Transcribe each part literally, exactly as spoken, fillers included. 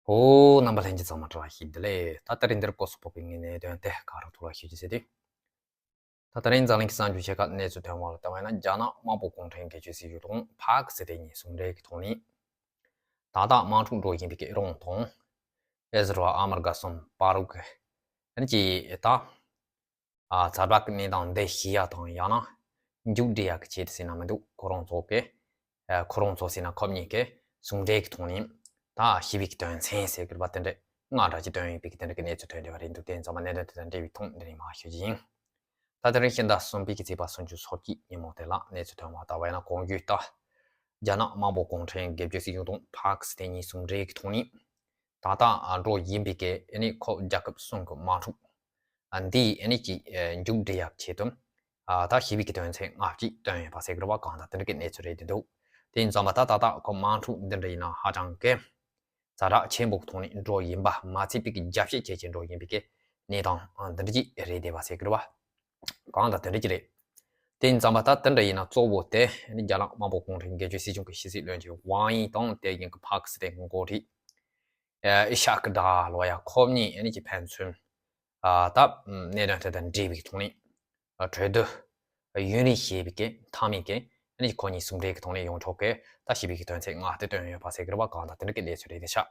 ཨོ། རྣམ་པ་ལྷན་རྒྱས་ཚང་མ་བཀྲ་ཤིས་བདེ་ལེགས། ད་ད་རིང་འདིར་སྐོར་སོགས་པོ་པའི་ངའི་གནད་དོན་དེ་ག་རང་ཐོག་ལ་ཞུ་རྒྱུ་ཟེར་ཏེ། ད་ད་རིང་འཛམ་གླིང་གི་གསར་འགྱུར་ཆེ་ཁག་གནས་ཚུལ་ཐོན་བ་ལ་ལྟ་བ་ཡིན་ན། རྒྱ་ནག་དམར་པོ་གུང་ཁྲན་སྒེར་གཅོད་སྲིད་གཞུང་དང་ཕ་ཀི་སི་ཐན་གཉིས་ཟུང་འབྲེལ་གྱི་ཐོག་ནས། ད་ལྟ་དམག་འཁྲུག་འགྲོ་བཞིན་པའི་ཨི་རན་དང་། ཨི་ཟི་རལ་ཨ་མི་རི་ཀ་གསུམ་བར་གྱི་ཨ་ནི་ཀྱི་ད། ཨ། ཛ་དྲག་གི་གནས་སྟངས་འདི་ཤེས་ཡ་དང་ཡང་ན་མཇུག་སྒྲིལ་ཡ་གི་ཆེད་དུ་ཟེར་ན་མི་འདུག་ཁོ་རང་ཚོ་གི། ཨ། ཁོ་རང་ཚོ་ཟེར་ན་ཁོ་གཉིས་ཀྱི་ཟུང་འབྲེལ་གྱི་ཐོག་ནས་ད་ཞི་བའི་གི་དོན་ཚན་ཟེར་གྱི་རེད་པ། དེ་འདྲ་ལྔ་འདྲ་ཅིག་བཏོན་ཡོད་པའི་གི་དེ་འདྲ་གི་གནས་ཚུལ་ཐོན་བསྡད་པ་རེད་འདུག་དེ་ཚང་མ་གནད་དོན་དེ་དང་འབྲེལ་བའི་ཐོག་འདི་ནས་མར་ཞུ་རྒྱུ་ཡིན། ད་དེ་རིང་ཕྱི་ཟླ་གསུམ་པའི་གི་ཚེས་པ་སུམ་ཅུ་སོ་གཅིག་ཉིན་མོ་དེ་ལ་གནས་ཚུལ་ཐོན་པ་ལྟ་བ་ཡིན་ན། གོང་བརྗོད་ལྟར། རྒྱ་ནག་དམར་པོ་གུང་ཁྲན་སྒེར་གཅོད་སྲིད་གཞུང་དང་ཕ་ཀི་སི་ཐན་གཉིས་ཟུང་འབྲེལ་གྱི་ཐོག་ནས། ད་ལྟ་འགྲོ་བཞིན་པའི་གི་ཨ་ནི་ཁོ་རྒྱལ་ཁབ་གསུམ་གྱི་དམག་འཁྲུག་འདི་ཨ་ནི་ཀྱི་མཇུག་སྒྲིལ་ཡག་ཆེད་དུ། ད་ཞི་བའི་གི་དོན་ཚན་ལྔ་ཅིག་བཏོན་ཡོད་པ་ཟེར་གི་རེད་པ། གང་ལྟར་དེ་འདྲ་གི་གནས་ཚུལ་རེད་འདུག་དེ་ཡིན་ཙང་པ་ད་ད་ལྟ་ཁོ་དམག་འཁྲུག་འདི་འདྲ་ཡིན་ན་ཧ་ཅང་གི་ཛ་དྲག་ཆེན་པོ་གི་ཐོག་ནས་འགྲོ་བཞིན་པ་མ་ཚད་པའི་གི་རྒྱ་བཤད་བྱེད་བྱེད་འགྲོ་བཞིན་པའི་གི་གནས་སྟངས་འདི་འདྲ་ཅིག་རེད་བསྡད་པ་ཟེར་གི་རེད་པ། གང་ལྟར་དེ་འདྲ་ཅིག་རེད། དེ་ཡིན་ཙང་པ་ད་དེ་འདྲ་ཡིན་ན་གཙོ་བོ་དེ་ནི་རྒྱ་ནག་དམར་པོ་གུང་ཁྲན་སྒེར་གཅོད་སྲིད་གཞུང་གི་ཕྱི་སྲིད་བློན་ཆེན་ཝང་དབྱི་དང་དེ་བཞིན་གྱི་ཕ་ཀི་སི་ཐན་གྱི་འགོ་ཁྲིད་ཨེ་ཤ་ཀི་ཌ་ལོ་ཡ་ཁོ་གཉིས་ཨ་ནི་ཀྱི་ཕན་ཚུན་ཨ་ད་གནད་དོན་དེ་དང་འབྲེལ་བའི་ཐོག་ནས་ཨ་གྲོས་བསྡུར་ཡུན་རིང་བྱས་པའི་གི་མཐའ་མའི་གི་ཨ་ནི་ཁོ་གཉིས་ཟུང་འབྲེལ་གྱི་ཐོག་ནས་ཡོང་ཆོག་གི་ད་ཞི་བའི་གི་དོན་ཚན་ལྔ་དེ་བཏོན་ཡོད་པ་ཟེར་གི་རེད་པ། གང་ལྟར་དེ་འདྲ་གི་གནས་ཚུལ་རེད་དེ་ཤག་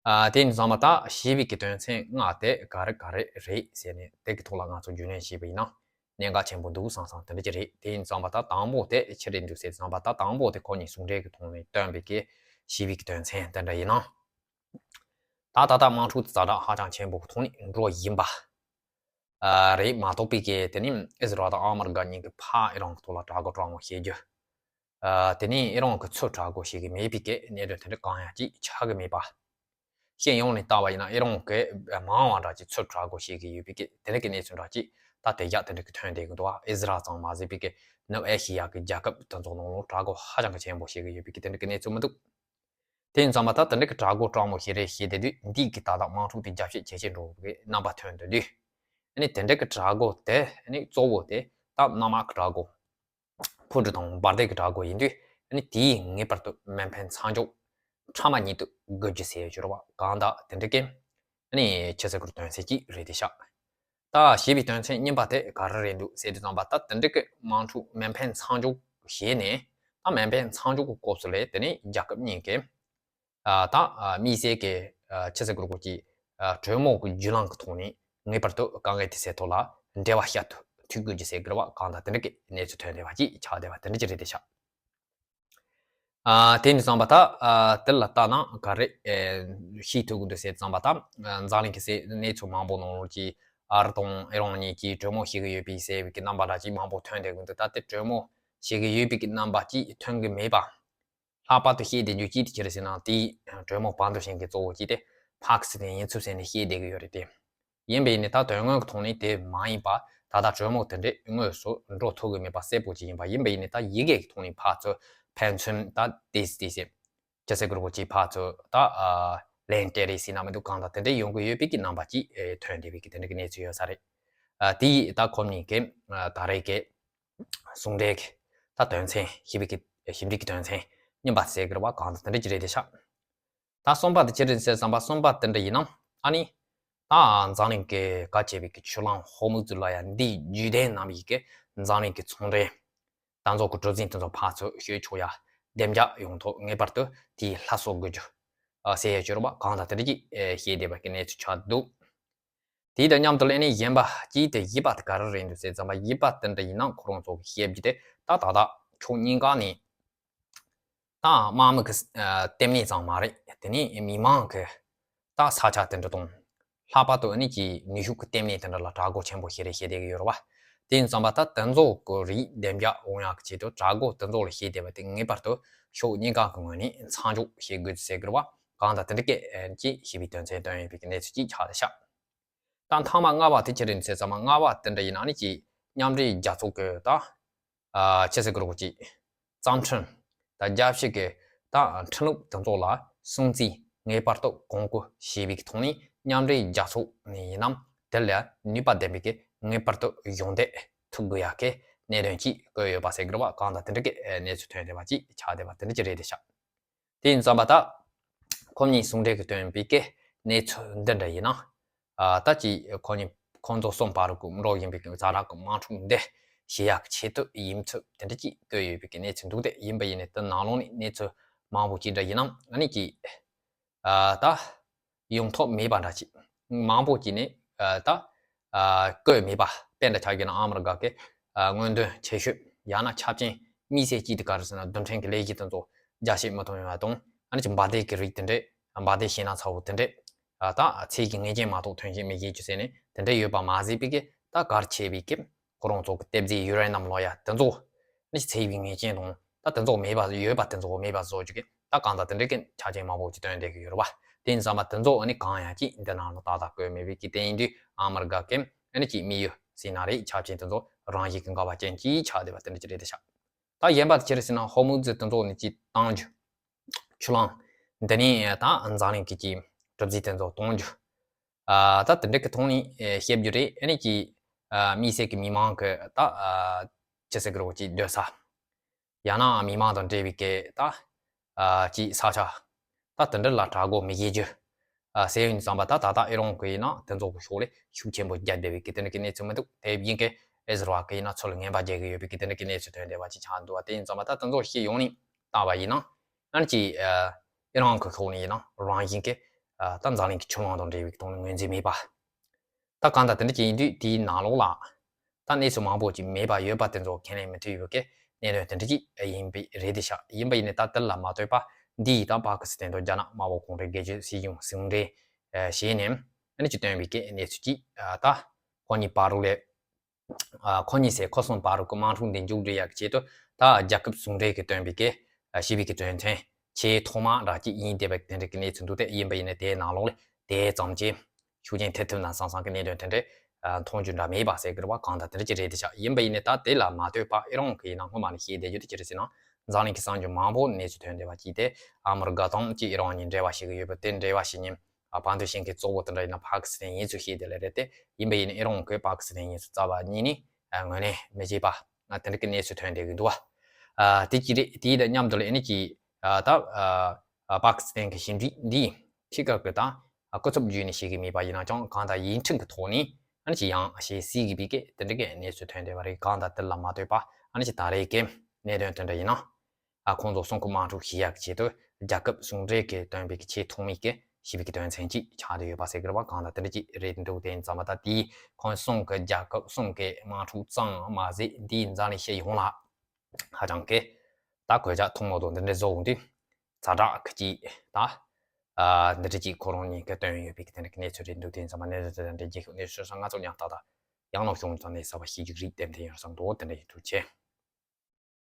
ཨ། དེ་ཡིན་ཙང་མ་ད་ཞི་བའི་གི་དོན་ཚན་ལྔ་དེ་ག་རེ་ག་རེ་རེད་ཟེར་ནས་དེ་གི་ཐོག་ལ་ང་ཚོ་རྒྱུས་ལོན་བྱས་པ་ཡིན་ན་གནད་འགག་ཆེན་པོ་འདུག་བསམ་བསམ་དེ་འདྲ་ཅིག་རེད། དེ་ཡིན་ཙང་མ་ད་དང་པོ་དེ་ཅི་རེད་འདུག་ཟེར་ཙང་མ་ད་དང་པོ་དེ་ཁོ་གཉིས་ཟུང་འབྲེལ་གི་ཐོག་ནས་བཏོན་པའི་གི་ཞི་བའི་གི་དོན་ཚན་དེ་འདྲ་ཡིན་ན། ད་ད་ལྟ་དམག་འཁྲུག་ཛ་དྲག་ཧ་ཅང་ཆེན་པོ་གི་ཐོག་ནས་འགྲོ་བཞིན་པ་ཨ་རེད་མ་གཏོགས་པའི་གི་དེ་ནི་ཨི་ཟི་རལ་དང་ཨ་མི་རི་ཀ་གཉིས་ཀྱི་ཕར་ཨི་རན་གྱི་ཐོག་ལ་དྲག་རྒོལ་དྲག་མོ་བྱེད་རྒྱུ། ཨ། དེ་ནས་ཨི་རན་གྱིས་ཚུར་དྲག་རྒོལ་བྱེད་ཀྱི་མེད་པའི་གི་གནད་དོན་དེ་འདྲ་གང་ཡང་ཅིག་ཆགས་ཀྱི་མེད་པ། སྤྱི་ཡོངས་ནས་བལྟ་བ་ཡིན་ན་ཨི་རན་གྱིས་མང་བ་འདྲ་ཅིག་ཚུར་དྲག་རྒོལ་བྱེད་ཀྱི་ཡོད་པའི་གི་དེ་འདྲ་གི་གནས་ཚུལ་འདྲ་ཅིག་ད་དེ་རྒྱ་དེ་འདྲ་གི་ཐོན་བསྡད་ཀྱི་འདུག་ཨི་ཟི་རལ་ཙམ་མ་ཟད་པའི་གི་ནུབ་ཨེ་ཤི་ཡ་གི་རྒྱལ་ཁབ་དེ་ཚོ་ནང་ལོགས་དྲག་རྒོལ་ཧ་ཅང་གི་ཆེན་པོ་བྱེད་ཀྱི་ཡོད་པའི་གི་དེ་འདྲ་གི་གནས་ཚུལ་མི་འདུག་དེ་ཡིན་ཙང་མ་ད་དེ་འདྲ་གི་དྲག་རྒོལ་དྲག་མོ་བྱེད་རེས་བྱེད་བསྡད་དུས་འདི་གི་ད་ལྟ་དམག་འཁྲུག་དེ་རྒྱ་བཤད་བྱེད་བྱེད་འགྲོ་བའི་རྣམ་པ་ཐོན་བསྡད་དུས། ཨ་ནི་དེ་འདྲ་གི་དྲག་རྒོལ་དེ་ཨ་ནི་གཙོ་བོ་དེ་ད་གནམ་དམག་གི་དྲག་རྒོལ། འཕུར་གྲུ་དང་འབར་མདེལ་གྱི་དྲག་རྒོལ་ཡིན་དུས་ཨ་ནི་དེས་ངེས་པར་དུ་མེ་འཕེན་མཚམས་འཇོག་ཕྲ་མ་ཉིད་དུ་དགོས་རྒྱུ་ཟེར་ཡོད་ཀྱི་རེད་པ། གང་ལྟར་དེ་འདྲ་གི་ཨ་ནི་ཕྱི་གསལ་གྱི་དོན་ཚན་གཅིག་རེད་དེ་ཤག་ད་ཞི་བའི་དོན་ཚན་གཉིས་པ་དེ་ག་རེ་རེད་འདུག་ཟེར་དུས་ཙམ་པ་ད་དེ་འདྲ་གི་དམག་འཁྲུག་མེ་འཕེན་མཚམས་འཇོག་བྱས་ནས་ད་མེ་འཕེན་མཚམས་འཇོག་གི་སྐབས་སུ་ལས་དེ་ནི་རྒྱལ་ཁབ་གཉིས་ཀྱི་ཨ། ད་ཨ། དམིགས་བསལ་གྱི་ཨ། ཕྱི་གསལ་གྱི་སྐོར་གྱི་ཨ། གྲོས་མོལ་གྱི་བརྒྱུད་ལམ་གྱི་ཐོག་ནས་ངེས་པར་དུ་དཀའ་ངལ་དེ་སེལ་ཐབས་ལ་འབྲེལ་བ་བྱ་ཐུབ་ཐུབ་དགོས་ཀྱི་ཟེར་གྱི་རེད་པ། གང་ལྟར་དེ་འདྲ་གི་གནས་ཚུལ་ཐོན་བསྡད་པ་ཅིག་ཆགས་བསྡད་པ་དེ་འདྲ་ཅིག་རེད་དེ་ཤག་ཨ། དེ་ནས་བཟུང་པ་ད་ཨ། དེ་ལ་ལྟ་ན་ག་རེ་ཨེ། ཤེས་ཐུབ་ཀྱི་འདུག་ཟེར་ཙམ་པ་ད་ཨ། འཛམ་གླིང་གི་གནས་ཚུལ་མང་པོ་ནང་ལོགས་ཀྱི་ཨ་རི་དང་ཨི་རན་གཉིས་ཀྱིས་གྲོས་མོལ་བྱེད་ཀྱི་ཡོད་པའི་ཟེར་བའི་གི་རྣམ་པ་འདྲ་ཅིག་མང་པོ་ཐོན་བསྡད་ཀྱི་འདུག་ད་དེ་གྲོས་མོལ་བྱེད་ཀྱི་ཡོད་པའི་གི་རྣམ་པ་ཅིག་ཐོན་གྱི་མེད་པ། ལྷག་པར་དུ་བཤད་བསྡད་རྒྱུ་ཅི་ཡིན་ཟེར་ན། དེའི་གྲོས་མོལ་བར་འདུམ་བྱེད་མཁན་གཙོ་བོ་ཅིག་དེ་ཕ་ཀི་སི་ཐན་ཡིན་ཚུལ་ཟེར་ནས་བཤད་བསྡད་ཀྱི་ཡོད་རེད་དེ། ཡིན་པ་ཡིན་ནའི་ད་དོན་དངོས་ཀྱི་ཐོག་ནས་དེ་མ་ཡིན་པ། ད་ལྟ་གྲོས་མོལ་དེ་འདྲས་དངོས་སུ་འགྲོ་ཐུབ་ཀྱི་མེད་པ་གསལ་པོ་ཅིག་ཡིན་པ། ཡིན་པ་ཡིན་ནའི་ད་ཡི་གེ་གི་ཐོག་ནས་ཕར་ཚུར་ཕན་ཚུན་ད་དེ་སྲིད་དེ་སྲིད་ཅི་ཟེར་དགོས་རེད་པ། ཅིག་ཕར་ཚུར་ད་ལན་སྤྲད་རེས་ཟེར་ན་མི་འདུག་གང་ལྟར་དེ་འདྲས་ཡོང་གི་ཡོད་པའི་གི་རྣམ་པ་ཅིག་ཐོན་བསྡད་པའི་གི་དེ་འདྲས་གི་གནས་ཚུལ་ཡོད་ས་རེད། དེ་ཡིས་ད་ཁོ་གཉིས་ཀྱི་ད་རེས་ཀྱི་ཟུང་འབྲེལ་གྱི་ད་དོན་ཚན་ཞི་བའི་གི་ཞི་འགྲིག་གི་དོན་ཚན་གཉིས་པ་ཟེར་གི་རེད་པ། གང་ལྟར་དེ་འདྲ་ཅིག་རེད་དེ་ཤག་ད་གསུམ་པ་དེ་ཅི་རེད་ཟེར་བསམ་པ། གསུམ་པ་དེ་འདྲ་ཡིན་ན་ཨ་ནི་ད་འཛམ་གླིང་གི་གལ་ཆེ་བའི་གི་ཆུ་གླིང་ཧོར་མུ་ཛི་ལ་ཡ་འདིའི་རྒྱུད་ལྡན་རྣམས་ཡི་གེ་འཛམ་གླིང་གི་ཚོང་འབྲེལ་ད་ཚོ་གི་གྲུ་གཟིངས་དེ་ཚོ་ཕར་ཚུར་བཤུ་ཆོག་ཡ་བདེ་འཇགས་ཡོང་ཐོག་ངེས་པར་དུ་དེའི་ལྷ་གསོལ་དགོས་རྒྱུ་ཟེར་ཡ་ཅིག་རེད་པ། གང་ལྟར་དེ་འདྲ་ཅིག་བཤད་བསྡད་པ་གི་གནས་ཚུལ་ཆགས་འདུག་དེ་དང་མཉམ་དུ་ལ་ཨ་ནི་གཞན་པ་ཅིག་དེ་བཞི་པ་དེ་ག་རེ་རེད་འདུག་ཟེར་བསམ་པ། བཞི་པ་དེ་འདྲ་ཡིན་ན་ཁོ་རང་ཚོ་གི་བཤད་རྒྱུ་དེ་ད་ད་ལྟ་ཕྱོགས་གཉིས་ཀ་ནས་ད་དམག་མི་གི་ལྟེ་གནས་ཙམ་མ་རེད། དེ་ནས་མི་མང་གི་ད་ས་ཆ་དེ་འདྲ་དང་། ལྷག་པར་དུ་ཨ་ནི་ཀྱི་ནུས་ཤུགས་ཀྱི་ལྟེ་གནས་དེ་འདྲ་ལ་དྲག་རྒོལ་ཆེན་པོ་བྱེད་རེས་བྱེད་བསྡད་ཀྱི་ཡོད་རེད་པ། དེ་ཡིན་ཙང་པ་ད་དེ་ཚོ་གི་རིགས་བདེ་འཇགས་ཡོང་ཡག་གི་ཆེད་དུ་དྲག་རྒོལ་དེ་ཚོ་ལ་བྱེད་བསྡད་པ་དེ་ངེས་པར་དུ་ཕྱོགས་གཉིས་ཀ་གི་ངོས་ནས་མཚམས་འཇོག་བྱེད་དགོས་ཟེར་གི་རེད་པ། གང་ལྟར་དེ་འདྲ་སྐད་ཅིག་ཞི་བའི་དོན་ཚན་བཏོན་ཡོད་པའི་གནས་ཚུལ་ཅིག་ཆགས་བསྡད་ཤག་ད་མཐའ་མ་ལྔ་པ་དེ་ཅི་རེད་ཟེར་བསམ་པ། ལྔ་པ་དེ་འདྲ་ཡིན་ན་ཨ་ནི་ཀྱི་མཉམ་འབྲེལ་རྒྱལ་ཚོགས་ཀྱི་ད་ཨ་ཅི་ཟེར་དགོས་རེད་པ། ཅིག་རྩ་ཁྲིམས་ད་རྒྱལ་སྤྱི་གི་ད་ཁྲིམས་ལུགས་དེ་ཚོ་ལ་སྲུང་བརྩི་ངེས་པར་དུ་གོང་བཀུར་བྱས་པའི་ཐོག་ནས་མཉམ་འབྲེལ་རྒྱལ་ཚོགས་ནས་ཡིན་ནམ་དེ་ལ་ནུས་པ་ལྡན་པའི་གི་ངེས་པར་དུ་གཞོགས་འདེགས་ཐུབ་དགོས་ཡག་གི་གནད་དོན་ཅིག་བཀོད་ཡོད་པ་ཟེར་གི་རེད་པ། གང་ལྟར་དེ་འདྲ་གི་གནས་ཚུལ་ཐོན་བསྡད་པ་ཅིག་ཆགས་བསྡད་པ་དེ་འདྲ་ཅིག་རེད་དེ་ཤག་དེ་ཡིན་ཙང་པ་ད་ ཁོ་གཉིས་ཟུང་འབྲེལ་གྱིས་བཏོན་པའི་གི་གནས་ཚུལ་འདི་འདྲ་ཡིན་ན། ཨ་ད་ཅི་ཁོ་གཉིས་ཁོང་ཚོ་གསུམ་བར་གྱི་འགྲོ་བཞིན་པའི་གི་ཛ་དྲག་གི་དམག་འཁྲུག་འདི་ཞི་ཡག་གི་ཆེད་དུ་ཡིན་ཚུལ་དེ་འདྲ་ཅིག་བཏོན་ཡོད་པའི་གི་གནས་ཚུལ་འདུག་སྟེ། ཡིན་པ་ཡིན་ནའི་དེ་ནང་ལོགས་ནས་གནས་ཚུལ་མང་པོ་ཅིག་འདྲ་ཡིན་ནམ། ཨ་ནི་ཅི་ཨ་ད་ཡོང་ཐབས་མེད་པ་འདྲ་ཅིག་མང་པོ་ཅིག་ནས་ཨ་ད་ཨ་བཀོད་མེད་པ་དཔེ་འདྲ་ཆགས་ཀྱི་ན། ཨ་མི་རི་ཀ་གི་ཨ་མངོན་འདོད་ཆེ་ཤོས་ཡང་ན་ཆབ་ཆེན་དམིགས་བསལ་གཅིག་དེ་ག་རེ་ཟེར་ན། རྡུལ་ཕྲན་གྱི་ལས་གཞི་དེ་ཚོ་རྒྱ་བསྐྱེད་མི་ཐུབ་ཡོང་བ་དང་། ཨ་ནི་ཅིག་འབར་མདེལ་གྱི་རིགས་དེ་འདྲས། འབར་མདེལ་ཞེད་སྣང་ཚ་བོ་དེ་འདྲས། ཨ་ད་ཚད་ཀྱི་ངེས་ཅན་མ་གཏོགས་ཐོན་བཞིན་མེད་ཀྱི་རྒྱུ་མཚན་ནས་དེ་འདྲས་ཡོད་པ་མ་ཟད་པའི་གི་ད་གལ་ཆེ་བའི་གི་ཁོ་རང་ཚོ་གི་གཏེར་རྫས་ཡུ་རེ་ནམ་ལབ་ཡ་དེ་ཚོ་ནི་ཚད་ཀྱི་ངེས་ཅན་དང་། ད་དེ་ཚོ་མེད་པ་ཡོད་པ་དེ་ཚོ་མེད་པ་བཟོ་རྒྱུ་གི་ད་གང་ལྟར་དེ་འདྲའི་གི་ཆ་རྐྱེན་མང་པོ་ཅིག་བཏོན་བསྡད་ཀྱི་ཡོད་རེད་བ། དེ་ཡིན་ཙང་མ་དེ་ཚོ་ཨ་ནི་གང་ཡང་ཅིག་འདི་ནང་ལ་ཏག་ཏག་བཀོད་མེད་པའི་གི་སྟེང་དུ། ཨ་མི་རི་ཀ་གི་ཨ་ནི་ཅིག་དམིགས་ཡུལ་ཟེར་ན་རེད། ཆ་རྐྱེན་དེ་ཚོ་རང་བཞིན་གྱི་འགལ་བ་ཅན་ཅིག་ཆགས་བསྡད་པ་དེ་འདྲ་ཅིག་རེད་དེ་ཤག་ད་གཞན་པ་དེ་ཅི་རེད་ཟེར་ན། ཧོར་མུ་ཛི་དེ་ཚོ་ནི་ཅིག་གཏོང་རྒྱུ། ཆུ་ལམ་འདི་ནས་ད་འཛམ་གླིང་གི་ཅིག་གྲུ་གཟིངས་དེ་ཚོ་གཏོང་རྒྱུ། ཨ་ད་དེ་འདྲ་གི་ཐོག་ནས་ཨེ་བཤད་རྒྱུ་རེད། ཨ་ནི་ཅིག་ཨ་དམིགས་བསལ་གྱི་མི་མང་གི་ད་ཨ་ཅི་ཟེར་གི་རེད། ཅིག་སྡོད་ས། ཡང་ན་མི་མང་དང་འབྲེལ་བའི་གི་ད་ཨ་ཅིག་ས་ཆ། ད་དེ་འདྲ་ལ་དྲག་པོ་མི་བྱེད་རྒྱུ། ཨ་ཟེར་ཡོང་ཙང་པ་ད་ད་ལྟ་ཨི་རན་གྱི་ཡིན་ན་དེ་ཚོ་གི་ཕྱོགས་ལས་ཤུགས་ཆེན་པོ་བརྒྱབ་བསྡད་པའི་གི་དེ་འདྲ་གི་གནས་ཚུལ་མི་འདུག་དེ་བཞིན་གི་ཨི་ཟི་རལ་གྱི་ཡིན་ན་ཚུར་ལ་ངན་པ་རྒྱག་གི་ཡོད་པའི་གི་དེ་འདྲ་གི་གནས་ཚུལ་ཐོན་བསྡད་པ་ཅིག་ཆགས་འདུག་བ། དེ་ཡིན་ཙང་པ་ད་དེ་ཚོ་ཤེས་ཡོང་ནས་བལྟས་པ་ཡིན་ན། ཨ་ནི་ཅིག་ཨ་ཨི་རན་གྱི་ཕྱོགས་ནས་ཡིན་ན་རང་བཞིན་གི་ཨ་ད་འཛམ་གླིང་གི་ཆུ་ལམ་དང་འབྲེལ་བའི་གི་ཐོག་ནས་ངོས་འཛིན་མེད་པ། ད་གང་ལྟར་དེ་འདྲ་ཅིག་ཡིན་དུས་དེའི་ནང་ལོགས་ལ་ད་གནས་ཚུལ་མང་པོ་ཅིག་མེད་པ་ཡོད་པ་དེ་ཚོ་ཁས་ལེན་མི་ཐུབ་ཡོད་པའི་གནད་དོན་དེ་འདྲ་ཅིག་ཡིན་པའི་རེད་དེ་ཤག་ཡིན་པ་ཡིན་ནའི་ད་དེ་ལ་མ་ལྟོས་པ་འདི་ཡིས་ད་པ་ཀི་སི་ཐན་དང་རྒྱ་ནག་དམར་པོ་གུང་ཁྲན་སྒེར་གཅོད་སྲིད་གཞུང་ཟུང་འབྲེལ་བྱས་ནས་ཨ་ནི་ཅིག་བཏོན་པའི་གི་གནས་ཚུལ་ཅིག་ད་ཁོ་གཉིས་བར་དུ་ལས། ཨ་ཁོ་གཉིས་ཟེར། ཁོ་གསུམ་བར་གྱི་དམག་འཁྲུག་འདི་མཇུག་སྒྲིལ་ཡག་གི་ཆེད་དུ་ད་རྒྱལ་ཁབ་ཟུང་འབྲེལ་གྱིས་བཏོན་པའི་གི་ཞི་བའི་གི་དོན་ཚན་ཆེས་ཐོག་མ་འདྲ་ཅིག་ཡིན་བསྡད་པའི་དེ་འདྲ་གི་གནས་ཚུལ་འདུག་སྟེ། ཡིན་པ་ཡིན་ནའི་དེའི་ནང་ལོགས་ལས་དེ་ཙམ་གྱིས་ཤུགས་རྐྱེན་ཐེབས་ཐུབ་ན་བསམ་བསམ་གི་གནད་དོན་དེ་འདྲའི་མཐོང་རྒྱུ་འདྲ་མེད་པ་ཟེར་གི་རེད་བ། གང་ལྟར་དེ་འདྲ་ཅིག་རེད་དེ་ཤག་ཡིན་པ་ཡིན་ནའི་ད་དེ་ལ་མ་ལྟོས་པ་ཨི་རན་གྱི་ཡིན་ན་སྔོན་མ་ནས་བཤད་བསྡད་རྒྱུ་དེ་ཅི་རེད་ཟེར་ན། འཛམ་གླིང་གི་གསར་འགྱུར་མང་པོ་གནས་ཚུལ་ཐོན་བསྡད་པ་ཅིག་སྟེ། ཨ་མི་རི་ཀ་དང་ཅིག་ཨི་རན་གཉིས་འབྲེལ་བ་བྱེད་གི་ཡོད་པ་དེ་འབྲེལ་བ་བྱེད་མཁན་ཨ་ཕན་ཚུན་ཤེས་མཁན་གཙོ་བོ་དེ་འདྲ་ཡིན་ན་པ་ཀི་སི་ཐན་ཡིན་ཚུལ་བཤད་བསྡད་ལེ་རེད་དེ། ཡིན་པ་ཡིན་ནའི་ཨི་རན་གྱིས་པ་ཀི་སི་ཐན་ཡིན་ཚུལ་རྩ་བ་ཉིད་ནས་ཨ་ངོས་ལེན་མི་བྱེད་པ། ཨ་དེ་འདྲ་གི་གནས་ཚུལ་ཐོན་བསྡད་གི་འདུག་བ། ཨ་དེ་ཅི་རེད། དེ་དང་མཉམ་དུ་ལ་ཨ་ནི་ཅིག་ཨ་ད་ཨ་པ་ཀི་སི་ཐན་གྱི་ཞི་འགྲིག་འདི་ཕྱི་ཁ་གི་ད་ཨ་སྐུ་ཚབ་བརྒྱུད་ནས་བྱེད་གི་མེད་པ་ཡིན་ན་ཅང་། གང་ལྟར་ཡིག་ཕྲེང་གི་ཐོག་ནས་ཨ་ནི་ཅིག་ཡང་བྱེད་སྲིད་གི་པའི་གི་དེ་འདྲ་གི་གནས་ཚུལ་ཐོན་བསྡད་པ་རེད། གང་ལྟར་དེ་ལ་མ་ལྟོས་པ་ཨ་ནི་ཅིག་ད་རེས་ཀྱི་གནད་དོན་དེ་འདྲ་ཡིན་ན། ཨ་ཁོང་ཚོ་གསུམ་གྱི་དམག་འཁྲུག་ཞི་ཡག་ཆེད་དུ་རྒྱལ་ཁབ་ཟུང་འབྲེལ་གྱིས་བཏོན་པའི་གི་ཆེས་ཐོག་མའི་གི་ཞི་བའི་གི་དོན་ཚན་ཅིག་ཆགས་བསྡད་ཡོད་པ་ཟེར་གི་རེད་བ། གང་ལྟར་དེ་འདྲ་ཅིག་རེད་འདུག་དེ་ཡིན་ཙང་མ་ད་དེས་ཁོང་གསུམ་གྱི་རྒྱལ་ཁབ་གསུམ་གྱི་དམག་འཁྲུག་ཙམ་མ་ཟད་འདིས་འཛམ་གླིང་སྤྱི་ཡོངས་ལ་ཧ་ཅང་གི་ད་གོད་ཆག་ཐུག་མོ་དང་འདི་འདྲ་བཟོ་འོང་དུས་ཛ་དྲག་གི་ཅིག་ད་ཨ་འདི་འདྲ་ཅིག་ཁོ་རང་གཉིས་ཀྱིས་བཏོན་ཡོད་པའི་གི་དེ་འདྲ་གི་གནས་ཚུལ་རེད་འདུག་དེ་ཡིན་ཙང་མ་གནས་ཚུལ་དེ་དང་འབྲེལ་རྒྱལ་ཁབ་གནས་ཚུལ་སོགས་ང་ཚོ་ཡང་ད་ད་ཡང་ལོག་བྱུང་ཙང་ནས་གསར་པ་ཤེས་རྒྱུ་རིགས་ཏན་ཏན་ཡོད་བསམ་འདུག་དེ་འདྲ་ཡིན། ཐུགས་རྗེ་ཆེ།